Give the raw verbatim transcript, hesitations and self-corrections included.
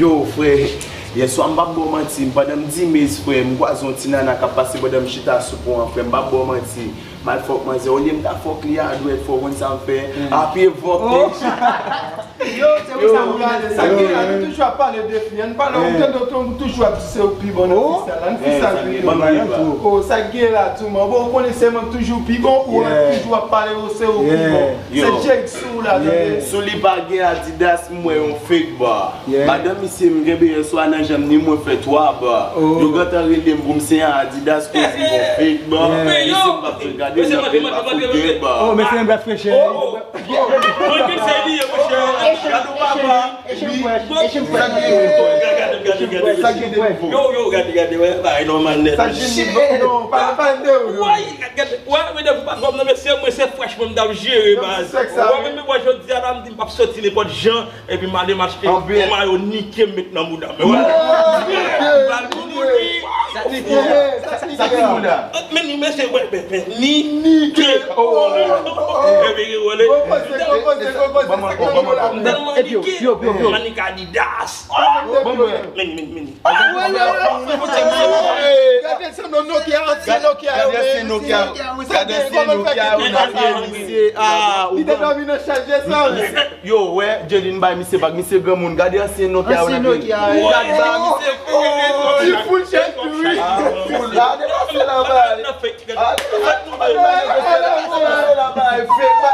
Yo, frè, yèswa m p ap ba w manti, pandan m di mez, frè, m kwaze yon ti nana k ap pase pandan m chita sou pon an, frè, m p ap ba w manti. M al fòk manzè, olye m ta fòk li a dwèt, frè, w konn sa m fè? Apye vòk. Yo, se pou sa m gade sa. Sa gen la, nou toujou ap pale de fi. Ann pale, ou tande w toujou ap di se ou pi bon nan freestyle la. Ann freestyle pito. Oh, sa gen la tou, man. Bon, ou konnen se mwen k toujou pi bon, ou toujou ap pale, oh, se ou pi bon. Se Jake sou la, tande. Sou li pa gen Adidas, m wè yon fake ba. Madanm misye m genbe yèswa nan janm ni mwen fè twa ba. Yo gentan rele m pou m se yon Adidas koz m gon fake ba. Misye m p ap jwe gade nan pil pa fout gen ba. Oh, mesye m bèf freche. Mwen gen se li ye, monchè. Gade w papa. Echanj fresh, echanj fresh. Gade, gade, gade, gade. Yo, yo, gade, gade, wè, bagay nòmal nèt. Sa gen nivo, non, pa, pa de ou, non. Wè, gade, wè, men depi pa kòm nan mesye, mwen se fresh mwen m t ap jere baz. Wè, men mwen jodi a la, m di m p ap soti nenpòt jan, epi m ale m achte yon mayo nike m met nan mouda m. Wè. M pral pou moun wi. Sa nike a. Sa nike a. Men ni mesye, wè, men, men, ni nike. Oh. Epi ki wè le. Gwo koze, gwo koze, gwo koze. M tèlman nike. Yo, yo, yo. Manik Adidas. Bon, bon. Men, men, men. Gade sanble Nokia, ansyen Nokia yo, men. Gade ansyen Nokia yo, gade ansyen Nokia yo nan pye misye. Ah, ou konn. Li te dòmi nan chaj esans. Yo, wè, Jelin bay misye bag, misye granmoun. Gade ansyen Nokia yo nan pye misye. Gad ba misye. Li full chaj tou, wi. Ah, full. Gade pase la bay. Ah, gade pase la bay. Fake.